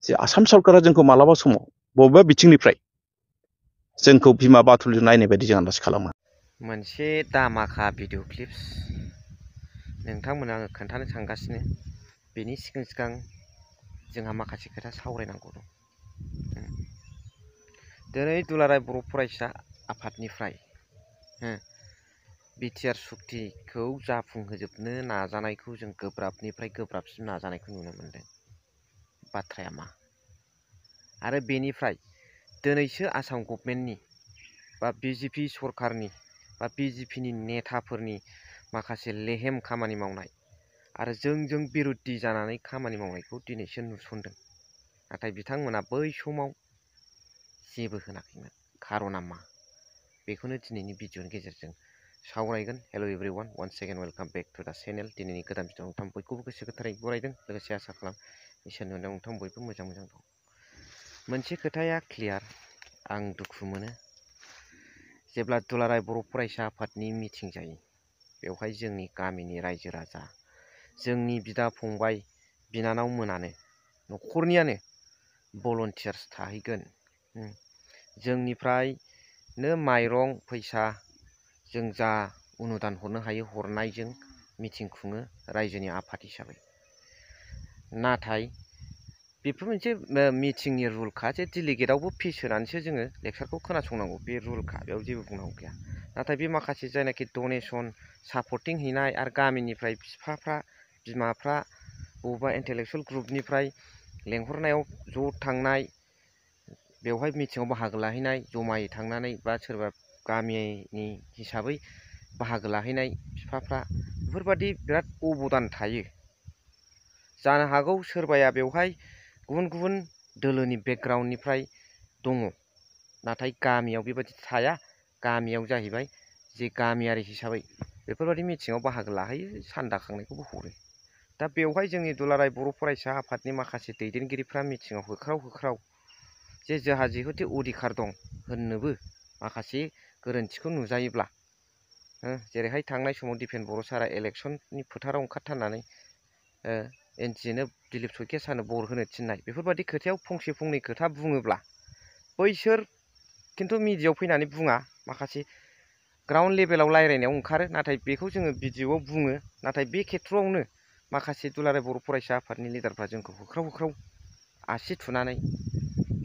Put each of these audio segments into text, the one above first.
जे आसाम सरकारा जोंखौ मालाबा समाव बबेबा बिथिंनिफ्राय जोंखौ बिमा बाथुलजों नायनाय बायदि जों आन्दाज खालामो। मोनसे दामाखा भिडिअ क्लिप्स नोंथांमोना आङो खोन्थानो थांगासिनो। बेनि सिगां जोंहा माखासे खोथा सावरायनांगौ दं। दिनै दुलाराय बर' फरायसा आफादनिफ्राय बिटिआर सुक्तिखौ जाफुंहोजोबनो नाजानायखौ जों गोब्राबनिफ्राय गोब्राबसिन नाजानायखौ नुनो मोनदों। बाथ्राया मा? आरो बेनिफ्राय दिनैसो आसाम गभर्नमेन्टनि बा बिजेपि सरकारनि बा बिजेपिनि नेताफोरनि माखासे लेहेम खामानि मावनाय आरो जों बिरुद्धि जानानै खामानि मावनायखौ दिनैसो नुसनदों। नाथाय बिथांमोना बै समाव जेबो होनाखैमोन। खार'ना मा? बेखौनो दिनैनि भिडिअनि गेजेरजों सावरायगोन। Hello' everyone, one second welcome back to the channel. दिनैनि गोदान भिडिअ नोंथां बयखौबो गोसो गोथारै बरायदों। लोगोसे आसा खालाम इसोरनि अननायाव नोंथां बयबो मोजां दं। मोनसे खोथाया क्लियार, आं दुखु मोनो जेब्ला दुलाराय बर' फरायसा आफादनि मिटिं जायो, बेवहाय जोंनि गामिनि रायजो राजा, जोंनि बिदा फंबाय बिनानाव मोनानो न'खरनियानो भलन्टियार्स थाहैगोन। जोंनिफ्रायनो माइरं फैसा जों जा अनुदान हरनो हायो हरनायजों मिटिं खुङो रायजोनि आफाद हिसाबै। नाथाय बेफोर मोनसे मिटिंनि रुलखा जे डेलिगेटआवबो फिस होनानैसो जोङो लेक्सारखौ खोनासंनांगौ, बे रुलखा, बेयाव जेबो बुंनांगौ गैया। नाथाय बे माखासे जायनाखि डनेसन सापर्टिं हैनाय आरो गामिनिफ्राय बिफाफ्रा बिमाफ्रा बबेबा इन्टेलेक्सुयेल ग्रुपनिफ्राय लेंहरनायाव ज' थांनाय, बेवहाय मिटिङाव बाहागो लाहैनाय, जमायै थांनानै बा सोरबा गामिनि हिसाबै बाहागो लाहैनाय बिफाफ्रा, बेफोरबादि बिराद अबदान थायो। जानो हागौ सोरबाया बेवहाय गुबुन गुबुन दोलोनि बेकग्राउन्डनिफ्राय दङ, नाथाय गामियाव बेबादि थाया। गामियाव जाहैबाय जे गामियारि हिसाबै बेफोरबादि मिटिङाव बाहागो लाहैयो, सान्दा खांनायखौबो हरो। दा बेवहाय जोंनि दुलाराय बर' फरायसा आफादनि माखासे दैदेनगिरिफ्रा मिटिङाव होख्राव जे जोंहा जिहेथु अधिकार दं होननोबो माखासे गोरोन्थिखौ नुजायोब्ला, जेरैहाय थांनाय समाव दिपेन बर' सारा इलेक्सननि फोथाराव ओंखारथारनानै एनटिएनो दिलीप सैकिया सारनो बर होनो थिननाय, बेफोरबादि खोथायाव फंसे फंनै खोथा बुङोब्ला बैसोर खिन्थु मिडियायाव फैनानै बुङा, माखासे ग्राउन्ड लेभेलाव रायलायनायाव ओंखारो। नाथाय बेखौ जोङो भिडिअआव बुङो। नाथाय बे खेथ्रआवनो माखासे दुलाराय बर' फरायसा आफादनि लिडारफ्रा जोंखौ होख्राव आसि थुनानै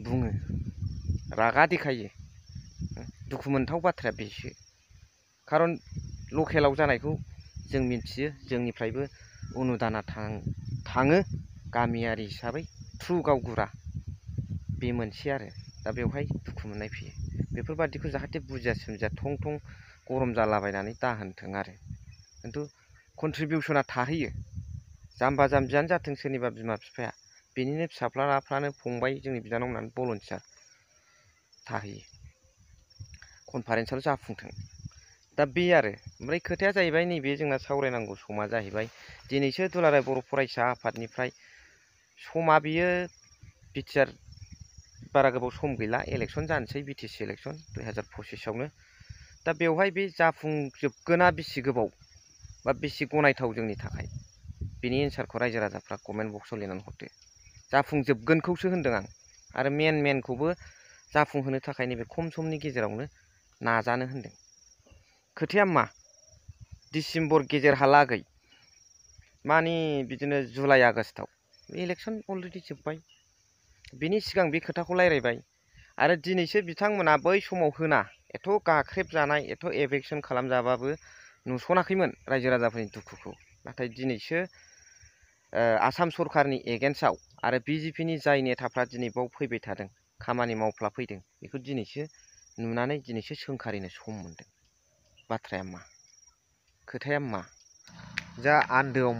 बुङो, रागा देखायो। दुखु मोनथाव बाथ्राया बेसो। खारन लकेलाव जानायखौ जों मिथियो, जोंनिफ्रायबो अनुदाना थाङो गामियारि हिसाबै थ्रु गावबुरा, बे मोनसे आरो। दा बेवहाय दुखु मोननाय फैयो। बेफोरबादिखौ जाहाथे बुजिया सोमजिया थं गरम जालाबायनानै दाहोनथों आरो। खिन्थु कन्ट्रिबिउसना थाहैयो। जाम्बा जाम्बियानो जाथों सोरनिबा बिमा बिफाया, बेनिनो फिसाफ्रानो फंबाय जोंनि बिनानाव होननानै भलन्टियार थाहैयो। कनफारेन्सआव जाफुंथों। दा बे आरो। ओमफ्राय खोथाया जाहैबाय नैबे जोंना सावरायनांगौ समा जाहैबाय दिनैसो दुलाराय बर' फरायसा आफादनिफ्राय समा बेयो बिटिआर बारा गोबाव सम गैला, इलेक्सन जानोसै, बिटिसि इलेक्सन 2025आवनो। दा बेवहाय बे जाफुंजोबगोना बेसे गोबाव बा बेसे गनायथाव जोंनि थाखाय, बेनि एन्सारखौ रायजो राजाफ्रा कमेन्ट बक्सआव लिरनानै हरदो। जाफुंजोबगोनखौसो होनदों आं, आरो मेनखौबो जाफुंहोनो थाखाय नैबे खम समनि गेजेरावनो नाजानो होनदों। खोथाया मा? डिसेम्बर गेजेरहालागै, मानि बिदिनो जुलाइ आगस्टआव इलेक्सन अलरेडि जोब्बाय। बिनि सिगां बे खोथाखौ रायज्लायबाय, आरो दिनैसो बिथांमोना बै समाव होना एथ' गाख्रेबजानाय, एथ' एभेक्सन खालामजाबाबो नुसनाखैमोन रायजो राजाफोरनि दुखुखौ। नाथाय दिनैसो आसाम सरकारनि एगेन्स्टआव आरो बिजेपिनि जाय नेताफ्रा दिनै बाव फैबाय थादों, खामानि मावफ्लाफैदों, बेखौ दिनैसो नुनानै दिनैसो सोंखारिनो सम मोनदों। बाथ्राया मा? खोथाया मा? जा आन्दोआव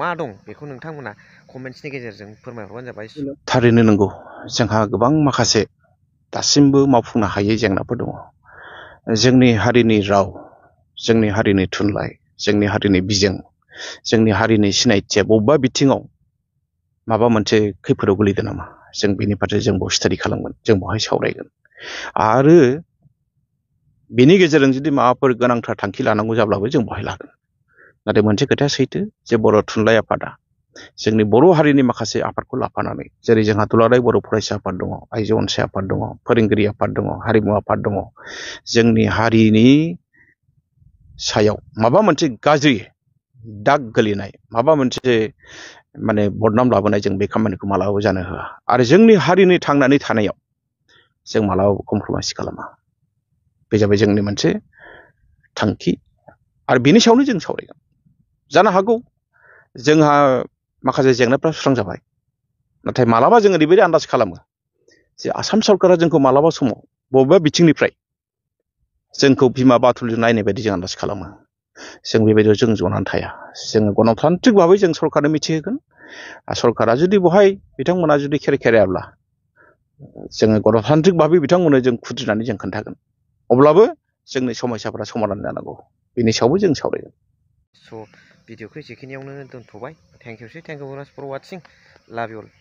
मा दं बेखौ नोंथांमोना कमेन्ट्सनि गेजेरजों फोरमायहरबानो जाबाय। थारैनो नंगौ, जोंहा गोबां माखासे दासिमबो मावफुंनो हायै जेंनाफोर दङ। जोंनि हारिनि राव, जोंनि हारिनि थुनलाइ, जोंनि हारिनि बिजों, जोंनि हारिनि सिनायथिया बबेबा बिथिङाव माबा मोनसे खैफोदाव गोलैदों नामा, जों बेनि फारसे जों बेयाव स्टाडि खालामगोन, जों बेवहाय सावरायगोन। आरो बेनि गेजेरजों जुदि माबाफोर गोनांथार थांखि लानांगौ जाब्लाबो जों बेवहाय लागोन। नाथाय मोनसे खोथाया सैथो, जे बर' थुनलाइ आफादा जोंनि बर' हारिनि माखासे आफादखौ लाफानानै जेरै जोंहा दुलाराय बर' फरायसा आफाद दङ, आइजो अनसाय आफाद दङ, फोरोंगिरि आफाद दङ, हारिमु आफाद दङ। जोंनि हारिनि सायाव माबा मोनसे गाज्रि दाग गोलैनाय, माबा मोनसे माने बदनाम लाबोनाय जों बे खामानिखौ मालाबाबो जानो होआ आरो जोंनि हारिनि थांनानै थानायाव जों मालाबाबो कमप्रमाइस खालामा। बे जाबाय जोंनि मोनसे थांखि आरो बेनि सायावनो जों सावरायगोन। जानो हागौ जोंहा माखासे जेंनाफ्रा सुस्रांजाबाय, नाथाय मालाबा जों ओरैबायदि आन्दाज खालामो जे आसाम सरकारा जोंखौ मालाबा समाव बबेबा बिथिंनिफ्राय जोंखौ बिमा बाथुलजों नायनाय बायदि जों आन्दाज खालामो। जों बेबायदियाव जों जनानै थाया। जोङो गणतान्त्रिक भाबै जों सरकारनो मिथिहोगोन। सरकारा जुदि बहाय बिथांमोना जुदि खेरायाब्ला जोङो गणतान्त्रिक भाबै बिथांमोननो जों खुद्रिनानै जों खोन्थागोन। अब्लाबो जोंनि समस्याफोरा समाधान जानांगौ, बेनि सायावबो जों सावरायगोन। स' भिडिअखौ एसेखिनियावनो दोनथ'बाय। थेंक इउ भेरि माच फर वाचिं। लाभ इउ अल।